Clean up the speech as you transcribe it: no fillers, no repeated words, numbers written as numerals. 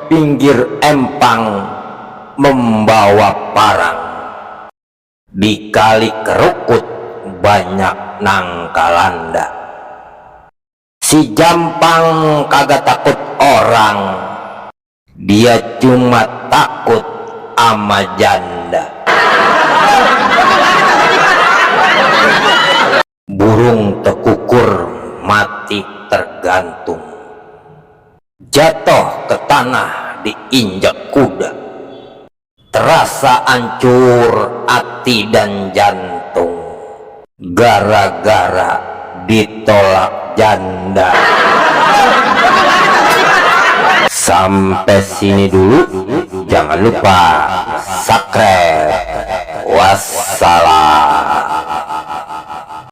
pinggir empang membawa parang. Di kali kerukut banyak nangkalanda. Si Jampang kagak takut orang, dia cuma takut ama janda. Burung tekukur mati tergantung, jatuh ke tanah diinjak kuda, terasa hancur hati dan jantung gara-gara ditolak janda. Sampai sini dulu, jangan lupa subscribe. Wassalam.